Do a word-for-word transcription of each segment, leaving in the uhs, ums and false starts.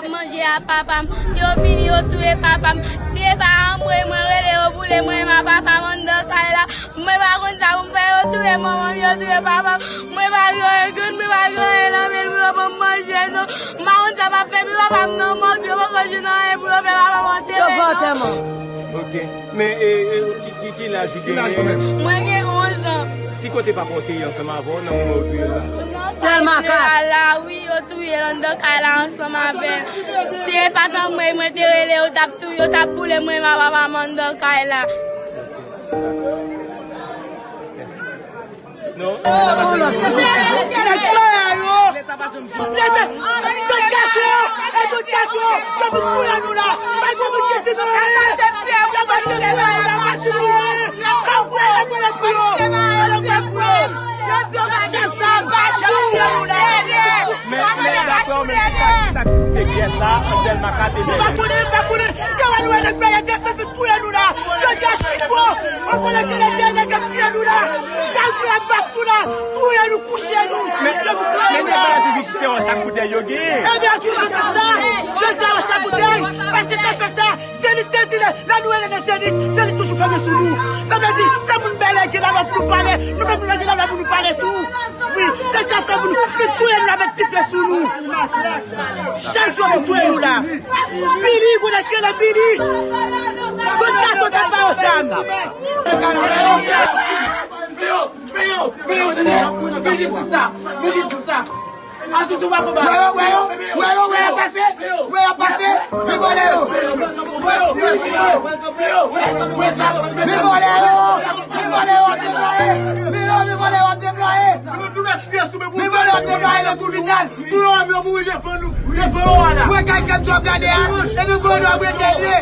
Manje a papa m, yo vini, yo touye papa m. Si e pa anmwey mwen rele yo boule mwen, ma papa m anndan kay la. Mwen pa konn sa pou m fè, yo touye manman m, yo touye papa m. Mwen pa gen anyen, mwen pa gen anyen nan men pou yo ban m manje, non. M pa konn sa m ap fè, men papa m nan mòg, yo poko jwenn anyen pou yo fè papa m antèman, non. Ok. Men, e, e, ki, ki, ki laj ou genyen? Mwen gen onz an. Ki kote papa w te ye ansanm avè w nan moman yo touye l la? Nan kay jeneral la, wi, yo touye l anndan kay la ansanm avè l. Si e pa t anmwey mwen te rele, yo t ap touye, yo t ap boule mwen, ma papa m anndan kay la. Non? Men, men, daprè w menm, ki sa ki te gen sa, Andèl Maka te genyen? Touye nou la. Jodi a Chico, ou konnen ki lè dènye k ap tiye nou la. Chak jou y ap bat nou la, touye nou, kouche nou. Men, men se pa la toujou ki te wè chak boutèy yo genyen. Ebyen, toujou fè sa. Yo se wè chak boutèy. Paske te fè sa, Zenith te di lè, lè nou rele nan Zenith, Zenith toujou fèmen sou nou. Sa vle di, se moun Bèlè ki la lòt pou nou pale, nou menm nou gen la lòt pou nou pale tou. Wi, se sa fè pou nou, pou touye nou la, met sife sou nou. Chak jou pou touye nou la. Bili, konnen ke le Bili. Tout gato ta pa yo zam. Men yo, men yo, men yo, tande. Men jistis la, men jistis la. Atousi w pa konba. Wè yo, wè yo, wè yo, wè yo pase, wè yo pase. Men vòlè yo. Wè yo, wè yo, wè yo. Men vòlè yo, men vòlè yo ap deplwaye. Men yo, men vòlè yo ap deplwaye. Men vòlè yo ap deplwaye nan tribinal. Pou yo wè m yo mouri devan nou, devan yo a la. Mwen kay kèm djòb gade a, e nou konnen nou ap rete lye.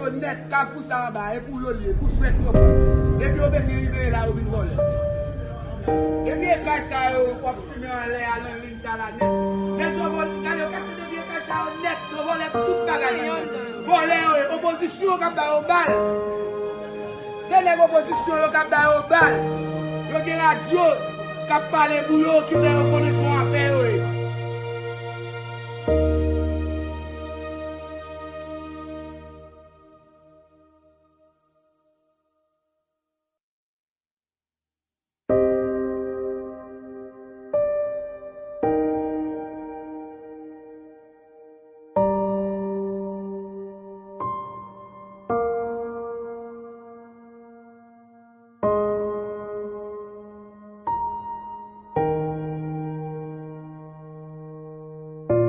Yo nèt, kafou sa anba, e pou yo l ye, pou jwèt yo pran. Depi yo bezwen rive la, yo vin vòlè. Depi e kay sa yo, w ap fimen anlè a, nan liy sa la nèt. Nèt yo vòlè, gade yo kase depi e kay sa yo nèt, yo vòlè tout bagay nan nèt. Vòlè yo ye, opozisyon yo k ap ba yo bal. Se nèg opozisyon yo k ap ba yo bal. Yo gen radyo k ap pale pou yo, ki fè yo konnen se yon afè yo ye.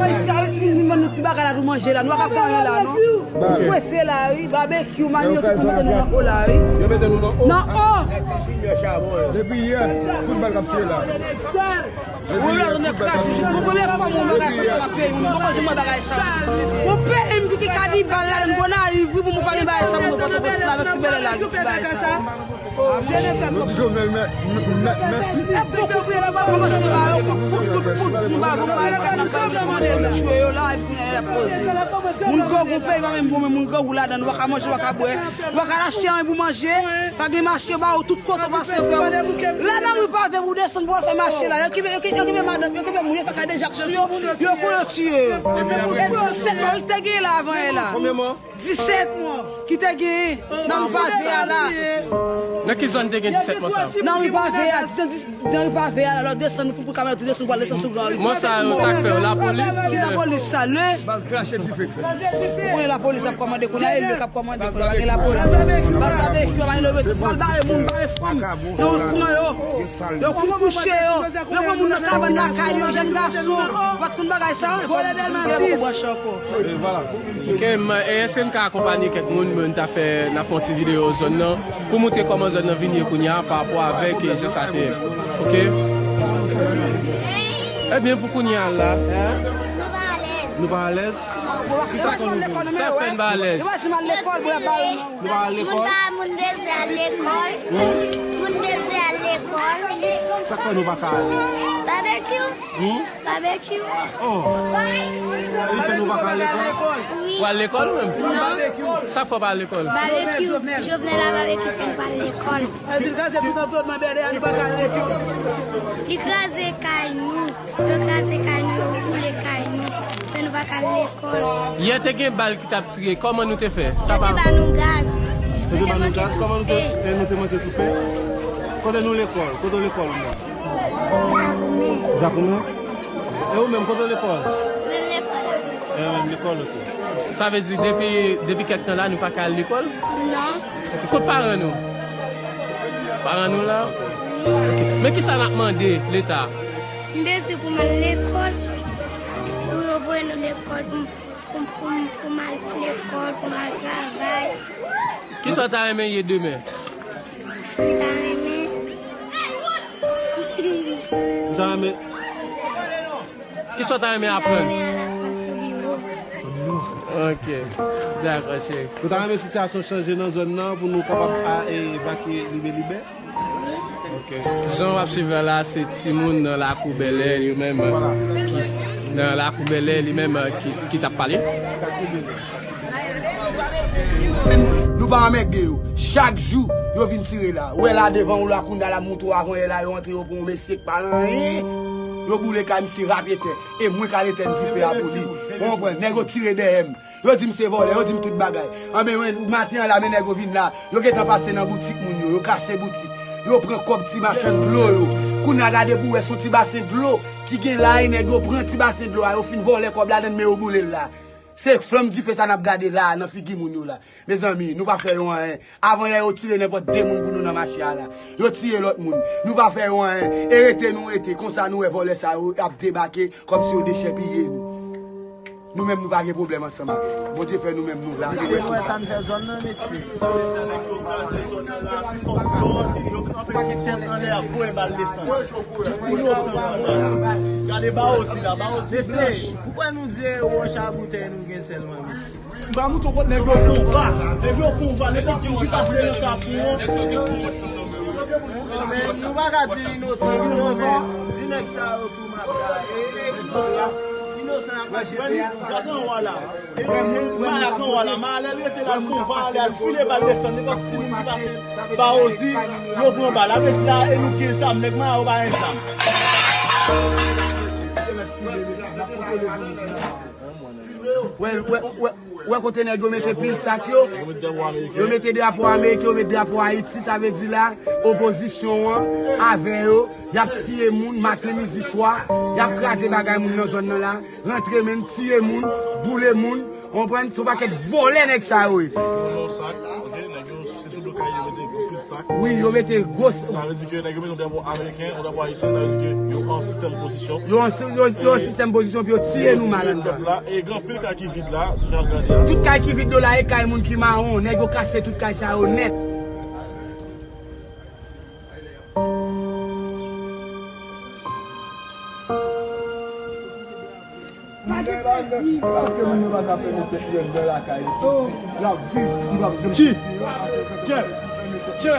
Ayisyen, Ayiti vin, vin ban nou ti bagay la pou manje la. Nou pa ka fè anyen la, non. Nou prese la, wi. Babekyou, manyo, tout moun mete nou nan o la, wi. Yo mete nou nan o? Nan o. Depi yè, kout bal k ap tire la. Mwen la, nou kraze, se pou premye fwa mwen bagay sa nan peyi m. Mwen poko janm wè bagay sa. Yon peyi m ki, ki kanibal ladan, Gonayiv, wi, pou mwen pa gen bagay sa, mwen Pòtoprens la, nan ti bèlè la, gen ti bagay sa. Nou di Jovenel mè-, mè-, mèsi. Pou kout, pou kout, pou kout, pou kout, pou kout, pou kout, moun grangou, peyi pa menm bon, men moun grangou ladan, nou pa ka manje, nou pa ka bwè, nou pa ka achte anyen pou manje, pa gen mache ba ou, tout kote w pase, yo fè ou. La nan ri pave pou desann pou al fè mache la, yo kipe, yo kipe, yo kipe madanm, yo kipe moun, yo fè kay de jak sou yo, yo kou yo tiye yo. E disèt mò ki te gen la avan yè la. Disèt mò ki te genyen nan ri pave a la. Nan ki zòn te gen disèt mò sa yo? Nan ri pave a, nan ri pave a la, lè w desann, ou pran kamyonèt, ou desann, ou pral desann sou gran ri. Mò sa yo, sa k fè yo? Lapolis? Ki lapolis sa? Le? Baz krache dife k fè. Ou konnen lapolis ap kòmande kounye a, e le k ap kòmande kounye a, pa gen lapolis. Baz la de, yo pa gen Sal bare moun, bare fanm, yo pran yo, yo fin kouche yo, yo pran moun nan kabann lakay yo, jèn gason, ou pa t konn bagay sa, vòlè Dèlma sis. Ok, m, e èske n ka akonpanye kèk moun, men n ta fè, n a fè yon ti videyo zòn nan, pou montre kòman zòn nan vin ye kounye a, pa rapò avèk, e, jan sa te ye. Ok? Ebyen, pou kounye a la, nou pa alèz. Sa fè n pa alèz. Nou pa al lekòl? Moun pa, moun bezwen al lekòl. Moun bezwen al lekòl. Sa fè nou pa ka al? Babekyou. Hmm? Babekyou. Oh. Li fè nou pa ka al lekòl? Wi. Ou al lekòl ou menm? Non. Sa fè w pa al lekòl? Babekyou. Jovenel a Babekyou fè n pa al lekòl. Li kraze kay nou. Yo kraze kay nou, yo boule kay nou. Fè nou pa ka al lekòl. Yè te gen bal ki t ap tire, kòman nou te fè? Sa pa. Yo te ba nou gaz. Yo te ba nou gaz, kòman nou te, e nou te manke toufe? Kote nou lekòl? Kote w lekòl ou menm? Jakoumen. Jakoumen? E ou menm, kote w lekòl? Menm lekòl la. E menm lekòl, ok. Sa vle di, depi, depi kèk tan la, nou pa ka al lekòl? Non. Ok, kot paran nou? Paran nou la? Ok. Men kisa n ap mande Leta? M bezwen pou m al lekòl, pou yo voye nou lekòl, pou m, pou m, pou m, pou m al lekòl, pou m al travay. Kisa w ta renmen ye demen? M ta renmen. M ta renmen. Kisa w ta renmen aprann? M ta renmen al aprann sou biwo. Sou biwo? Ok. Dakò, cheri. Ou ta renmen sitiyasyon chanje nan zòn nan pou nou kapab a, e, evakye libelibè? Jan w ap swiv la, la, se timoun nan lakou Bèlè, yo menm, ki, nan lakou Bèlè, li menm, ki, ki t ap pale. Nou pa anmède yo. Chak jou, yo vin tire la. Ou wè la devan ou la, kounye a la, m montre w avan yè la, yo antre, yo pran yon mesye k pa anyen. Yo boule kay misye rapyetè. E mwen k al etèn dife a pou li. Ou konprann? Nèg yo tire dèyè m. Yo di m se vòlè, yo di m tout bagay. Anben, men, maten an la, men nèg yo vin la. Yo gentan pase nan boutik moun yo, yo kase boutik. Yo pran kòb ti machann dlo yo. Kounye a gade pou wè si yon ti basen dlo ki gen la, e nèg yo pran ti basen dlo a, yo fin vòlè kòb ladann, men yo boule l la. Se flanm dife sa n ap gade la, nan figi moun yo la. Mezanmi, nou pa fè yo anyen. Avan yè, yo tire nenpòt de moun pou nou nan mache a la. Yo tiye lòt moun. Nou pa fè yo anyen. E rete nou rete. Konsa nou wè vòlè sa yo ap debake kòmsi yo dechèpiye nou. Nou menm, nou pa gen pwoblèm ansanm avè yo. Bondye fè nou menm nou la. Mesye, nou wè sa n fè zòn nan, mesye. Yo kanpe sou tèt anlè a, voye bal desann. Inosan, gade Bawozi la, Bawozi. Mesye, ou kwè nou di e wòch a boutèy nou gen sèlman, mesye? M va moutre w kot nèg yo fè yon va. Nèg yo fè yon va, nenpòt moun ki pase nan kafou an. Men nou pa ka di l inosan, nou anfè di nèg sa yo tou mafya. E, e, inosan, inosan ap mache deyò. Sa gen anwa la. E, malak anwa la. Malè l rete la, l fè yon va, ale, al file bal desann. Nenpòt timoun ki pase Bawozi, yo pran bal. Apre sila, e nou ki gen zam, nèg malè yo pa gen zam. Wè, wè, wè, wè kote nèg yo mete pil sak yo. Yo mete drapo ameriken, yo mete drapo Ayiti, sa vle di la, opozisyon an avè yo, y ap tiye moun maten, midi, swa, y ap kraze bagay moun nan zòn nan la, rantre menm, tiye moun, boule moun, ou konprann? Se yon pakèt vòlè nèg sa yo ye. Yo nan sak, ok, nèg yo se sou do kay yo mete gwo pil sak. Wi, yo mete gwo. Sa vle di ke nèg yo mete yon drapo ameriken, yon drapo ayisyen, sa vle di ke yo an sistèm pozisyon. Yo an si-, yo, yo an sistèm pozisyon pou yo tiye nou mal anndan. Pèp la, e gen anpil kay ki vid la, si jan ap gade a. Tout kay ki vid yo la, e kay moun ki mawon. Nèg yo kase tout kay sa yo nèt. Paske moun yo pa ka pèmèt tèt li anndan lakay li. L ap viv, li p ap janm. Tchè! Tchè! Tchè!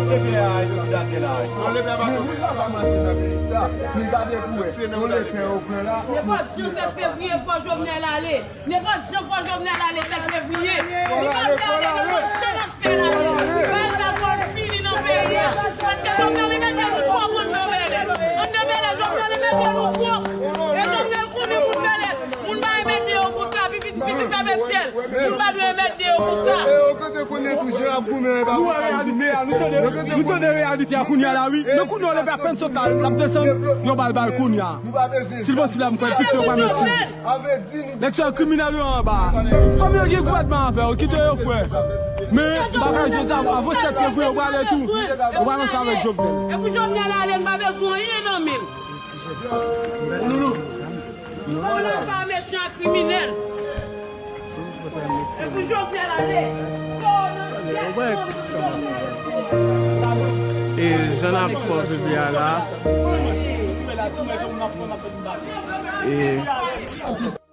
Lepè a yo ki atè la. Non, lepè a pa tonbe. Moun pa ka mache nan peyi sa. Li pa dekouvè. Yon lepè yo pran la. Nenpòt jou sèt fevriye, fò Jovenel ale. Nenpòt jan fò Jovenel ale sèt fevriye. Li p ap ka ale, nenpòt jan n ap fè l ale. Bagay sa fò l fini nan peyi a. Paske Jovenel li mete nou twòp anndan Bèlè. Anndan Bèlè, Jovenel li mete nou twòp. E Jovenel konnen moun Bèlè. Moun pa renmen de yo konsa, pitit, pitit pèp Etsyèl. Moun pa dwe renmen de yo konsa. E, e, e, kote konnen tou, jan ap goumen, e pa. Nou wè reyalite a, nou tande, nou tande reyalite a kounye a la, wi. Men kounye a, lè apèn sot la, l ap desann, yo ba l bal kounye a. Si l posib la, m kwè dife yo pral met sou. Nèg sa yo kriminèl yo anba. Kòm yo gen gouvènman avè yo, kite yo, frè. Men bagay jodi a, avan sèt fevriye, yo prale tou. Yo prale ansanm avèk Jovenel. E pou Jovenel ale, m pa bezwen anyen nan men l. Kowonavirus pa mechan, kriminèl. E pou Jovenel ale. E jan n ap fè bebe a la. E